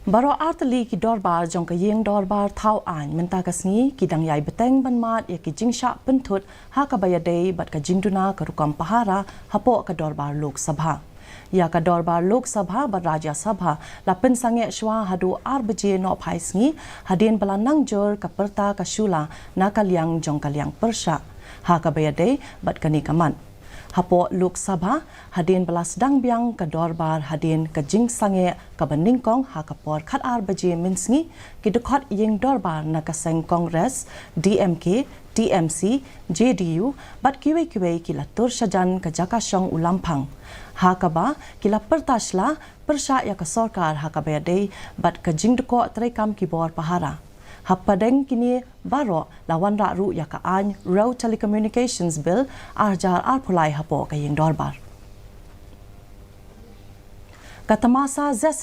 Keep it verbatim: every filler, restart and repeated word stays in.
Baroh artylli ki dorbar jong ka ïing dorbar thaw aiñ mynta ka sngi ki dang ïai bteng ban mad ïa ki jingshah pynthut ha kaba ïadei bad ka jingduna ka rukom pahara hapoh ka dorbar Lok Sabha. Ïa ka dorbar Lok Sabha bad Rajya Sabha la pynsangeh shwa haduh ar baje nohphai sngi, hadien ba la nang jur ka pyrta ka shula na ka liang jong ka liang pyrshah ha kaba ïadei bad kane ka mat. Hapoh Lok Sabha, hadien ba la sdang biang ka dorbar hadien ka jingsangeh kaba nyngkong ha ka por khatar baje mynsngi, ki dkhot ïing dorbar na ka seng Congress, D M K, T M C, J D U bad kiwei kiwei ki la tur shajan ka jaka shong u Lamphang, ha kaba ki la pyrta shla pyrshah ïa ka sorkar ha kaba ïadei bad ka jingdkoh treikam ki bor pahara. Hapdeng kine baroh la wanrah ruh ïa ka aiñ Road Telecommunications Bill ar hajar arphew lai hapoh ka ïing dorbar. Ka tamasa Zest